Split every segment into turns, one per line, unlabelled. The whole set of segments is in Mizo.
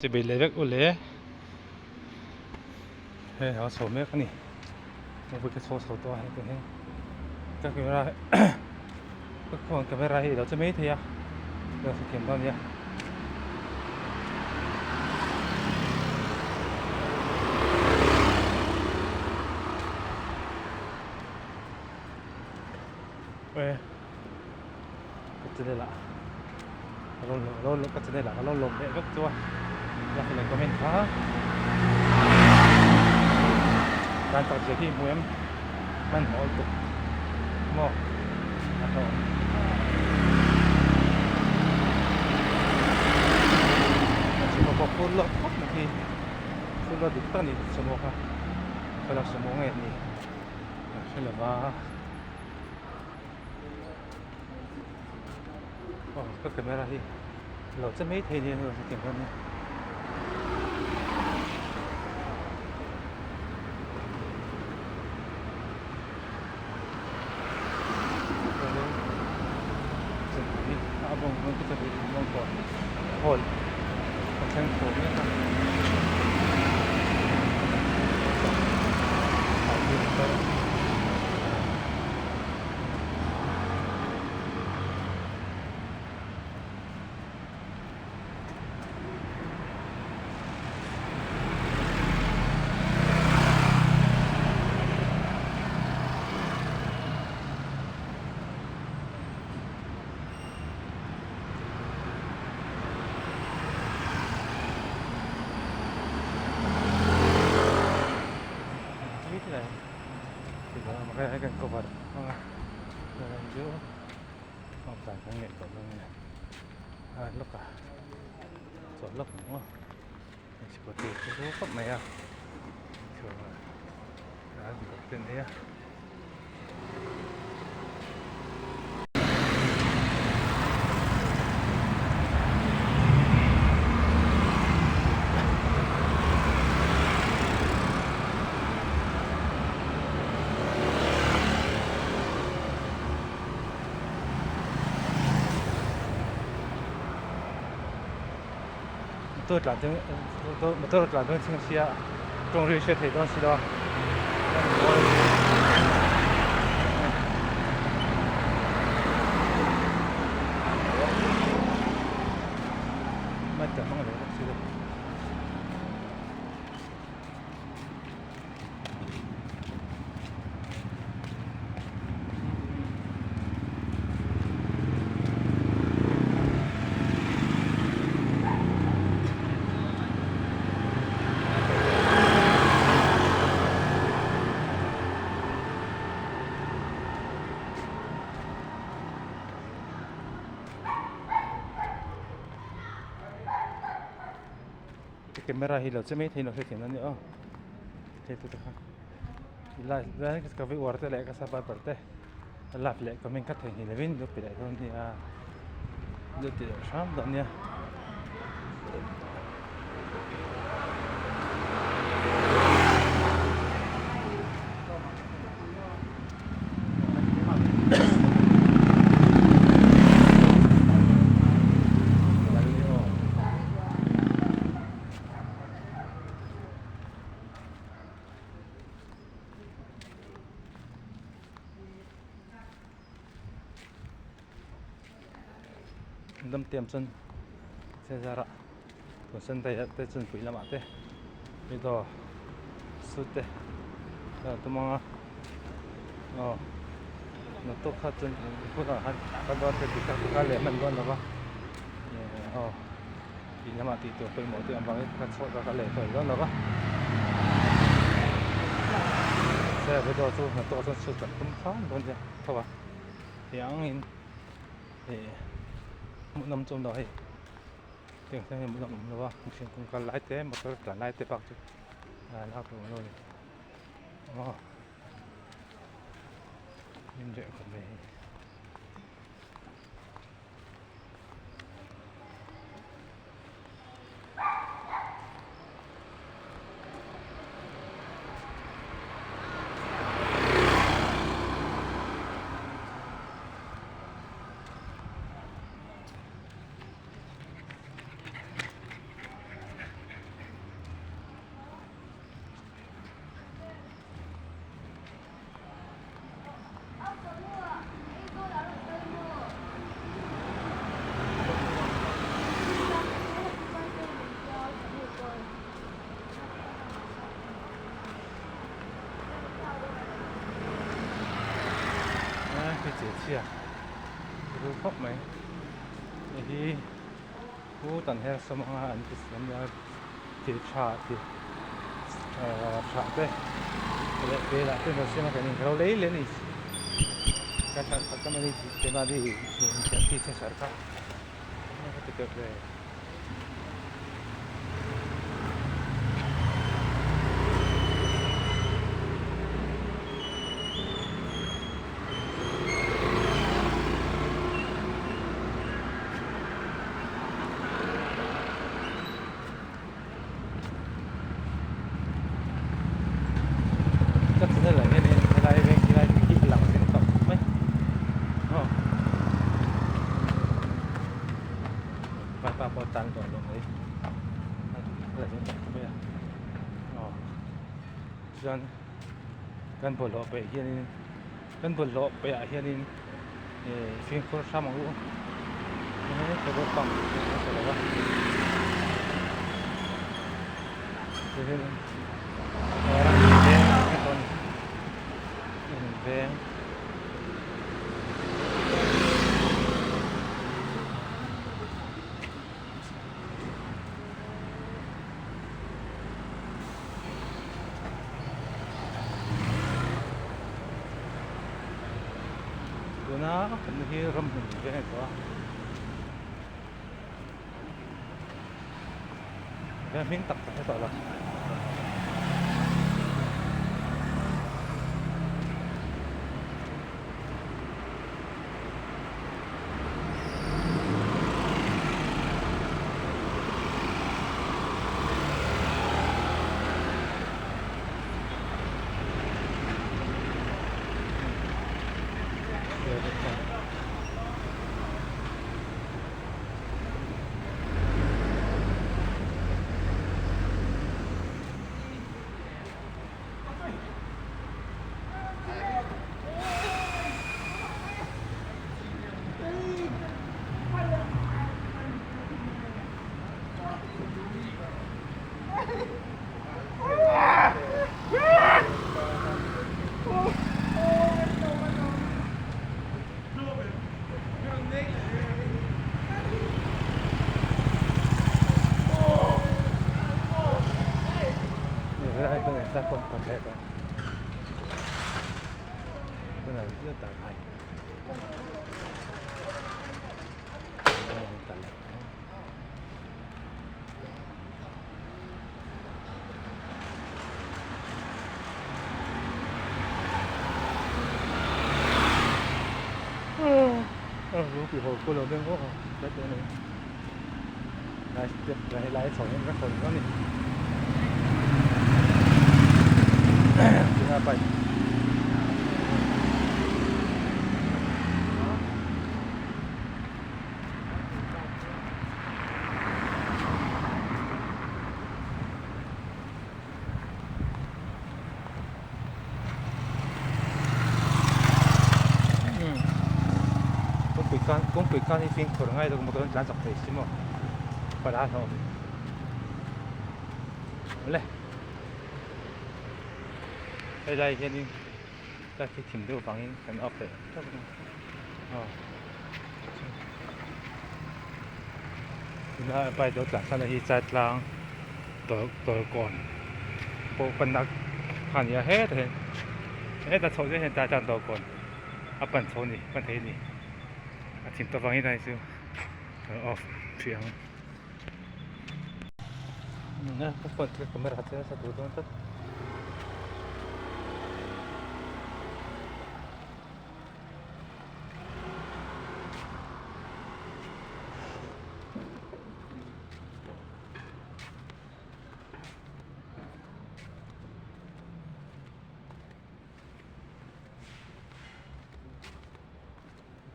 Chibai leh vek u le. Hei a chho mek a ni. Hei ka chho chho tawh a hei te hi. Ka camera ka phone camera hi ilo che mai thei a. Ka hrethiam dawn nia. E ka channel ah ka lo lo lo ka channel ah ka lo lawm leh vek chu a like leh comment kha dan chak zia khi hmu em hmanhmawh lutuk maw a hlawm sumo pawh phur lawk khawp mai khi phur lawk dik tak a ni sumo kha khawiah sumo nge a nih ka hre lo va. Aw ka camera hi lo che mai thei nia hei hetiang hian chempui a bawng dawn te chu bawng tawh hall a thleng chho mek a. Kan cover hmang a chuan chu awm dan kan ngaih tawh dawn a ni a lawk a chawlh lawk ang aw scooty chu khawp mai a chuan an bawk te nei a. Motor tlan chu motor tlan dawn chhung sia tawng ri hriat theih dawn si lo a. Camera hi lo che mai thei lo hrethiam a ni aw hei te kha live ka viewer te leh ka subscriber te live leh comment kha theihnghilh lovin lo pe leh dawn nia lo ti leh hram dawn nia. Dam tiam chuan Cezar-a tun Sunday ah te chuan pui lamah te video shoot te a tum ang a aw naktuk kha chuan hunah khan ka dawn te dik tak tak a leh hman dawn lo va aw. In lamah tih tur pawimawh te awm vangin ka chhuak a ka leh tawh dawn lo va se video chu hnathawh chuan chhut kan tum hram dawn nia tho a hei angin ih hmuhnawm chu awm lo hei tiang hian hmuhnawm awm lo a mihring kawng kal lai te motor tlan lai te bak chu a lak tur awm lo a ni aw min reh khawp mai hei. chhia ru khawp mai hei hi pu tan her sawm anga an ti siam nia ti tha ti ahh tha te leh velah te an siam a kan inhro lei leh a ni ka that khat a ni keimahni an ti chhe sarh kha ka ti teuh ve. Ka channel ah hianin helai veng helai hi a lang zing tawh mai aw vaipa pawh tan tawh lo mai a la zing tawh mai a aw chuan kan bawlhhlawh paih hianin kan bawlhhlawh paih ah hianin ih fimkhur hram ang u he petrol pump a hre lo a in veng. Tuna kan hi ramhmun veng a ni tawh a veng hming tak ka hre tawh lo. Kawngpui khan kawngpui khan hi fimkhur ngai deuh motor an tlan chak thei si maw pala hlawm awle helai hianin light hi thim deuh vangin kan off leh tawp ang aw tuna bike lo tlan san na hi chaitlang tawlh tawlhkawn pawh panna kha a ni a hetah hian hetah chhoh zel hian chaitlang tawlhkawn a pan chho a ni pan thei a ni a thim tawh vangin hei chu kan off hrih ang. Ka phone chu camera chu nasa tur dawn tlat.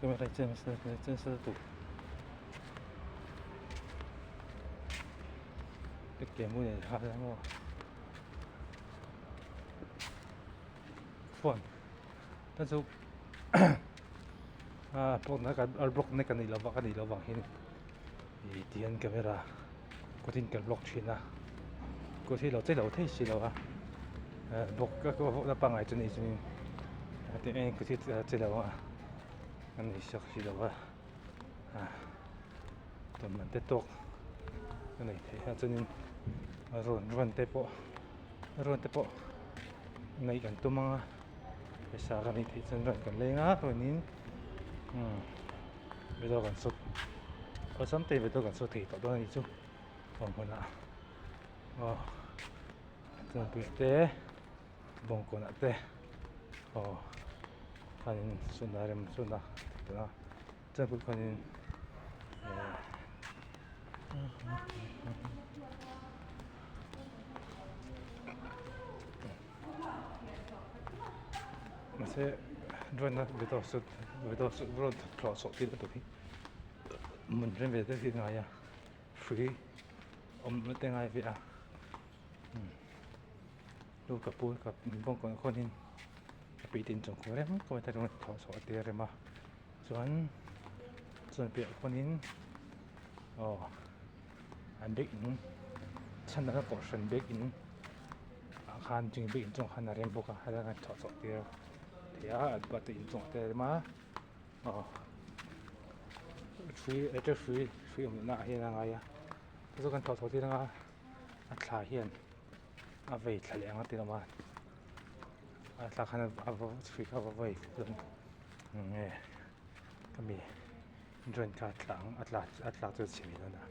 Camera hi chuan nasa lutuk. Phone ta chu a block na kan a block na ka nei lova ka nei loh vang hian ih tihian camera kawt in kan block thin a kawt hi lo che lo thei si lo a block ka na pangngai chu ni chuan in kawt hi a che lo a. Kan nei sak si lo a, ah tawn man te tawk ka nei theih a chuanin rawn rawn te pawh rawn te pawh neih kan tum ang a pawisa ka neih theih chuan rawn kan leng a chuanin umm video kan shoot awlsam te video kan shoot thei tawh dawn a nih chu awm hunah aw chuan te. Bawngkawnah te aw khanin suna rem suna tih a chuan pawh khanin eh mahse drone a video shoot video shoot drone thlawh chhuah tir lutuk hi hmun rem ve deuh hi a ngai a hrui awm te a ngai ve a. Lu ka pu ka bawngkawn khuanin a pitin chung khuh reng pawh ta rawn thlawh chhuah tir rem a chuan chuan piah khuanin aw an bag in chhan danga kohhran bag in ah khan chung bag in chungah khan a rem bawk a helai khan thlawh chhuah tir thei a an pa te in chungah te a rem a aw hrui electric hrui hrui awm lohna ah hian a ngai a chu chu kan thlawh chhuah tir anga a thla hian. a vei thla leh ang a ti lo a a thla khan a va hrui kha a va vei dawn nge ka mi drain kha a tla ang a tla a tla chu a chhe mai dawn a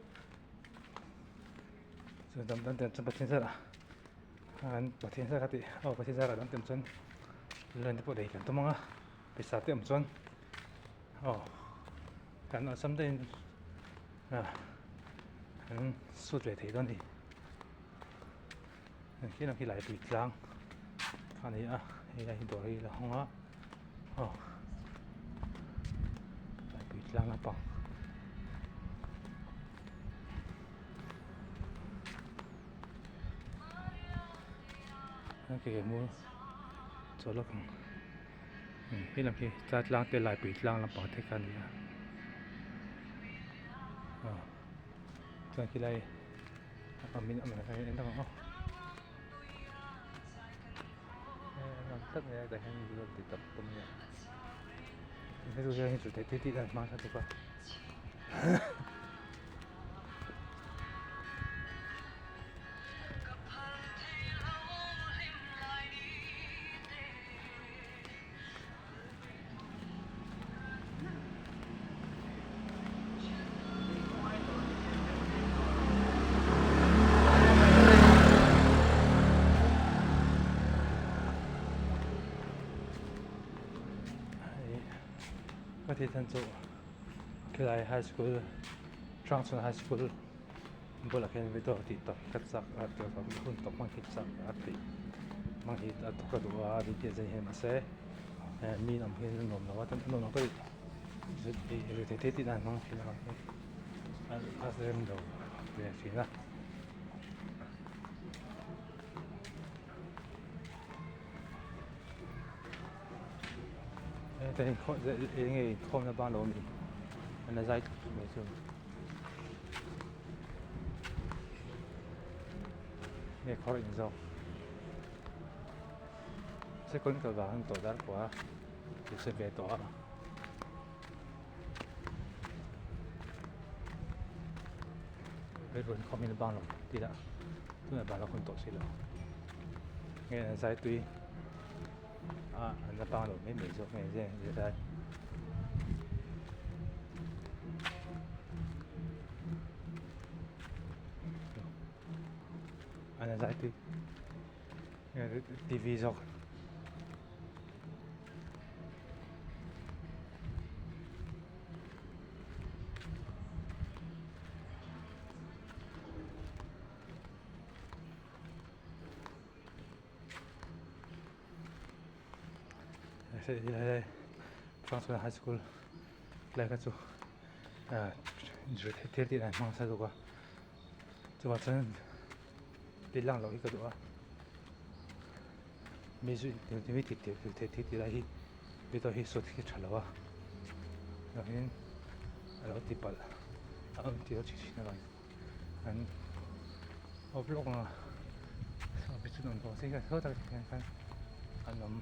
chuan dam dam ten chuan Pathian zarah an Pathian zar a tih aw Pathian zarah dam tem chuan loan te pawh lei kan tum ang a pawisa te awm chuan aw kan awlsam deuhin an sut ve thei dawn a ni. Khi lam khi laipui tlang a ni a hei lai hi dawr hi a hawng a aw laipui tlang lampang. Ke mu chaw lawk ang khi lam khi tlang te laipui tlang lampang te kha a ni a aw chuan khilai. Ka tih chhan chu khilai high school Hrangchhuan high school bulah khian video tih tawp ka chak a hun tawp hmang hi chak a tih hmang hi a ka duh a video zai hian mahse mi an awm hian a nuam lo a chuan a nuam lo ka tih thei tih dan hmang thin avang hian a rem lo ve thin a. Eng nge inkhawmna bang lo a ni an la zai mai chu. Nge khawr in zawk second kal vang an tawh dar pawh a ti ve tawh a. Rilru inkhawm in a bang lo tih lah tunah bang lo hun tawh si lo nge an zai tui a an la bang lo mai mai zawk nge zai zai. An la zai tui T V zawk. Hrangchhuan high school lai kha chu zir theih thil tih dan hmang nasa zawk a chuvang chuan tih lang loh hi ka duh a mi zu mi tih tih theih thil tih lai hi video hi sawi hi tha lo a chuanin a lo ti palh a awm tih thin thin avangin an awp lawk ang a an awm.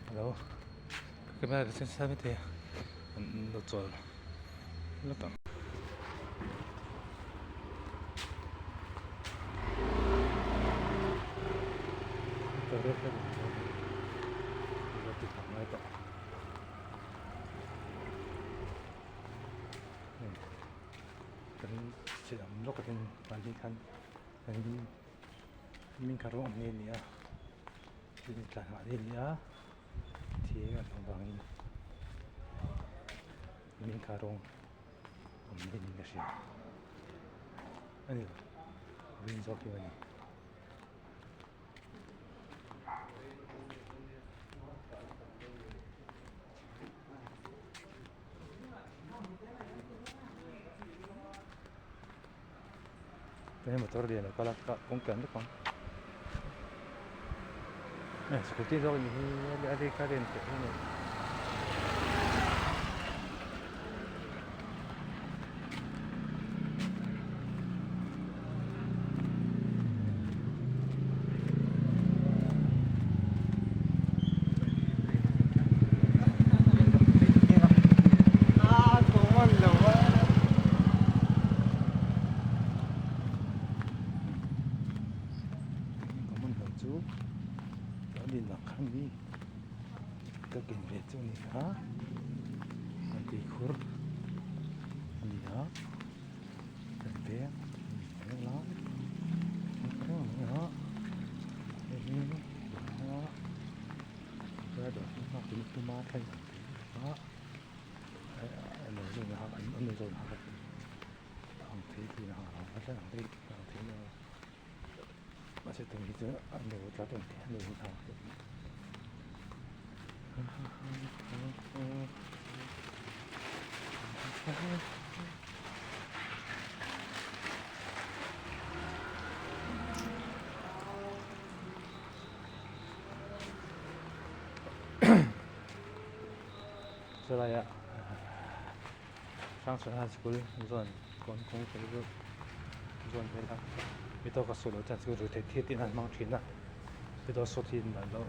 Alo camera ka sen sa maithei a an lo chawl lawk ang. Kan chheh ang lawk atin mahni khan kan min kha rawng ang nge ni a thil tlan nghah nge ni a thing a hlawm vangin min kha rawng awm nge niin ka hria a ni lo green zawk hi a ni. Hei motor lian a kal a kawng kian vek ang eh scooty zawk a nih hi a ri kha a rin teh a ni. Common lo chu a din ang khan mi ka ken ve chu a ni a an tui khur a ni a kan veng veng lai a ni a hei hi Chulaiah Hrangchhuan High School zawn kawn kawngpui chu zawn vel a mi tawka suh loh chuan chu ruihtheih thil tih nan hmang thin a mi tawka suh hi an lo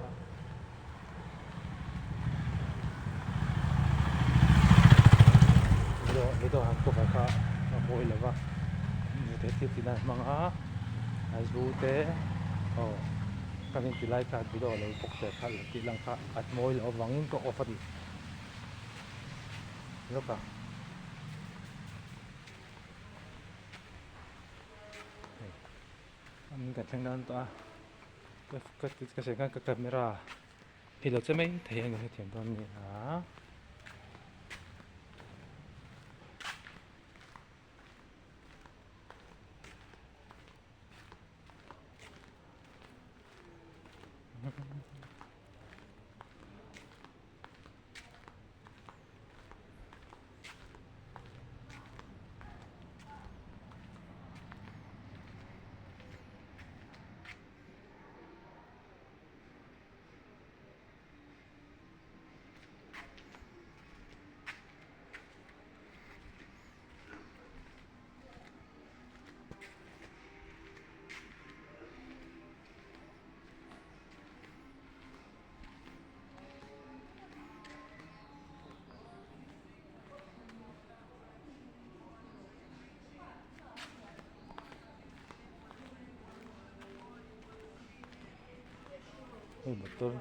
mi tawka han cover kha a mawi lo va ruihtheih thil tih nan hmang a a zu te aw. Ka rin ti lai kha video lo bawk te kha lo tih lang kha a mawi loh avangin ka off a ni lawk a. Hei an kan thleng dawn tawh a ka ka ka sawi khan ka camera hi lo che mai thei a ni hrethiam dawn a ni a. Hei motor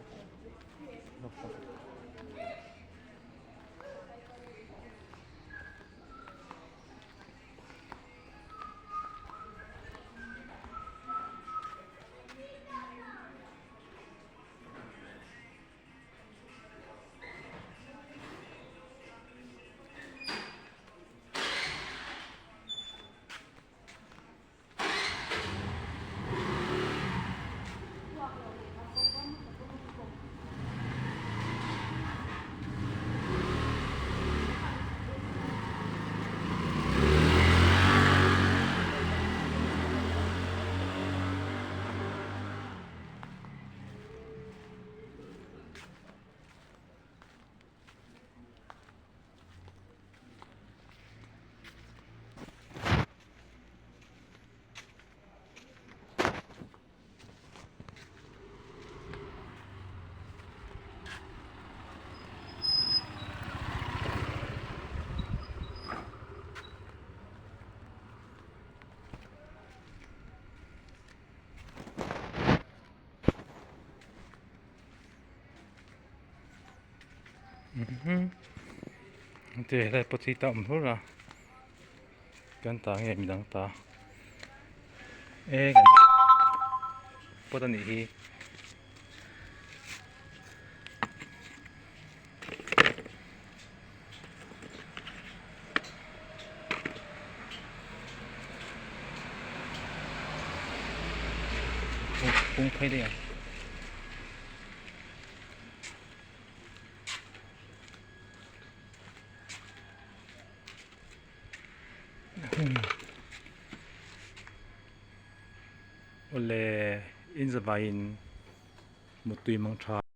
Te helai pawh hi ta awm hlur a kan ta nge midang ta e kan pot anih hi. Kung phei daih ang. Awle in zavaiin mutui mang tha.